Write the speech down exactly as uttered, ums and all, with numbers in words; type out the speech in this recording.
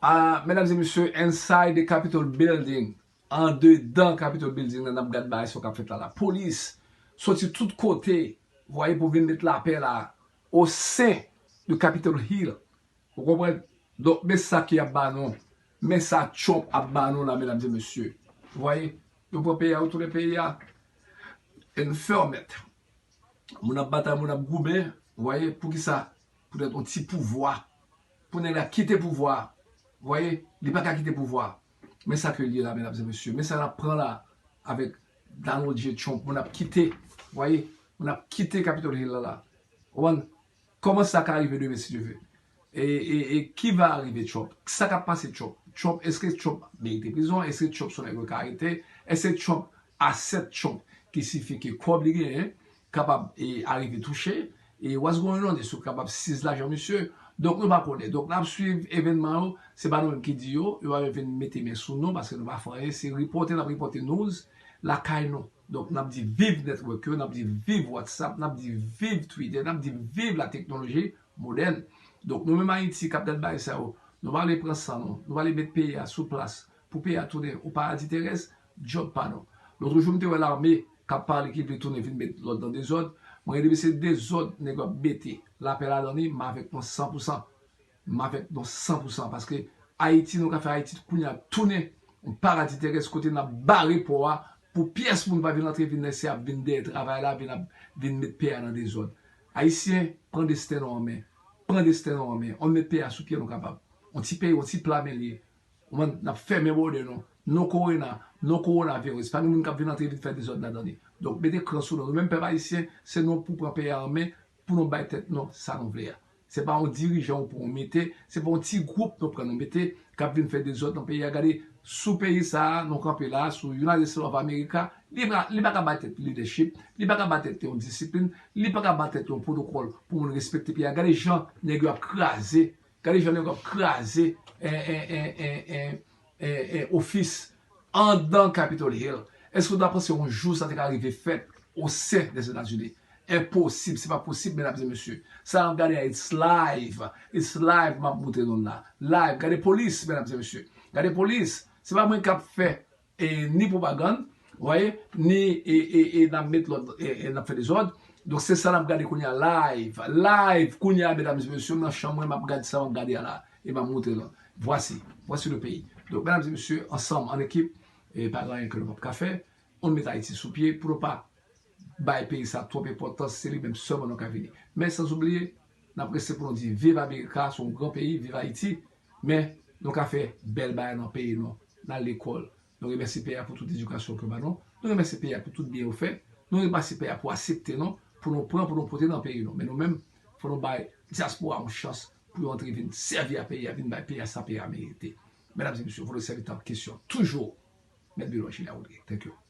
Ah, medam e mesye, inside the Capitol Building, andedan Capitol Building nan, n ap gad bagay sa k ap fèt la. Lapolis soti tout kote, voye, pou vin met lapè la, o sen de Capitol Hill. Ou konprann? Donk, men sa ki ap ba nou. Men sa Trump ap ba nou la, medam e mesye. Voye, yo pran peyi a, yo tounen peyi a. E nou fè w mèt. Moun ap batay, moun ap goumen, voye, poukisa? Poutèt yon ti pouvwa. Pou nèg la kite pouvwa, voye, li pa ka kite pouvwa. Men sa ke l ye la, medam e mesye. Men sa n ap pran la avèk Donald J Trump. Moun ap kite, voye, moun ap kite Capitol Hill la la. Ou konprann? Kòman sa ka rive demen, si Dye vle? E, e, e ki va rive Trump? Sa k ap pase Trump? Trump, èske Trump merite prizon? Èske Trump se yon nèg yo ka arete? Èske Trump, asset Trump, ki siyifi ke kòb li genyen, kapab e arive touche? E what's going on? Èske yo kapab siz lajan misye? Donk, nou pa konnen. Donk, n ap swiv evènman yo. Se pa nou menm ki di yo. Yo pa vin mete men sou nou paske nou pa fè anyen. Se ripòte, n ap ripòte news lakay nou. Donk, n ap di viv network yo, n ap di viv WhatsApp, n ap di viv Twitter, n ap di viv la teknoloji modèn. Donk, nou menm Ayiti k ap gad bagay sa yo, nou pa vle pran san nou, nou pa vle met peyi a sou plas pou peyi a tounen yon paradi terès, djòb pa nou. Lòt jou, m te wè lame k ap pale ki vle tounen vin met lòd nan dezòd. Mwen, depi se dezòd nèg yo ap mete lapè ladan li, m avèk nou san pou san. M avèk nou san pou san, paske Ayiti, nou ka fè Ayiti kounye a tounen yon paradi terès kote n ap bare pò a pou pyès moun pa vin antre, vin lese ap vin dèyè travay la, vin ap, vin met peyi a nan dezòd. Ayisyen, pran desten nou an men. Pran desten nou an men. Ann met peyi a sou pye nou kapab. Yon ti peyi, yon ti pla men li ye. Ou konprann? N ap fèmen bòdè nou. No korona, no kowonaviris. Pa gen moun k ap vin antre vin fè dezòd ladan li. Donk, mete kran sou nou. Nou menm pèp ayisyen, se nou pou pran peyi a an men, pou nou bay tèt nou sa nou vle a. Se pa yon dirijan ou pran ou mete, se pa yon ti gwoup nou pran nou mete, k ap vin fè dezòd nan peyi a. Gade, sou peyi sa a, nou kanpe la, sou United States of America, li pa, li pa ka bay tèt leadership, li pa ka bay tèt yon disiplin, li pa ka bay tèt yon pwotokòl pou moun respekte peyi a. Gade jan nèg yo ap kraze, gade jan nèg yo ap kraze, en, en, en, en, en, en, en, ofis anndan Capitol Hill. Èske w ta panse yon jou sa te ka rive fèt o sen dèzetazini? Enposib, se pa posib, medam e mesye. Sa n ap gade a, it's live. It's live, m ap montre nou l la. Live, gade polis, medam e mesye. Gade polis. Se pa mwen k ap fè e, ni pwopagann, voye, ni e, e, e n ap met lòd, e, e n ap fè dezòd. Donk, se sa n ap gade kounye a live. Live, kounye a, medam e mesye, m nan chanm mwen, m ap gade sa m ap gade a la. E m ap montre nou. Voici, voici le pays. Donk, medam e mesye, ansanm, an ekip, e pa gen anyen ke nou p ap ka fè. Ann met Ayiti sou pye pou nou pa bay peyi sa twòp enpòtans, se li menm sèlman nou ka vini. Men, san oubliye, n ap reste pou nou di, viv Amerika, se yon gran peyi, viv Ayiti, men nou ka fè bèl bagay nan peyi nou, n al lekòl. Nou remèsye peyi a pou tout edikasyon ke ba nou, nou remèsye peyi a pou tout byen yo fè, nou remèsye peyi a pou aksepte nou, pou nou pran, pou nou pote nan peyi nou. Men nou menm, fò nou bay dyaspora yon chans pou yo antre vin sèvi a peyi a, vin bay peyi a sa peyi a merite. Medam e mesye, vòlè sèvitè an kesyon, toujou, Mèt Bilò Jilya Rodrigue. Thank you.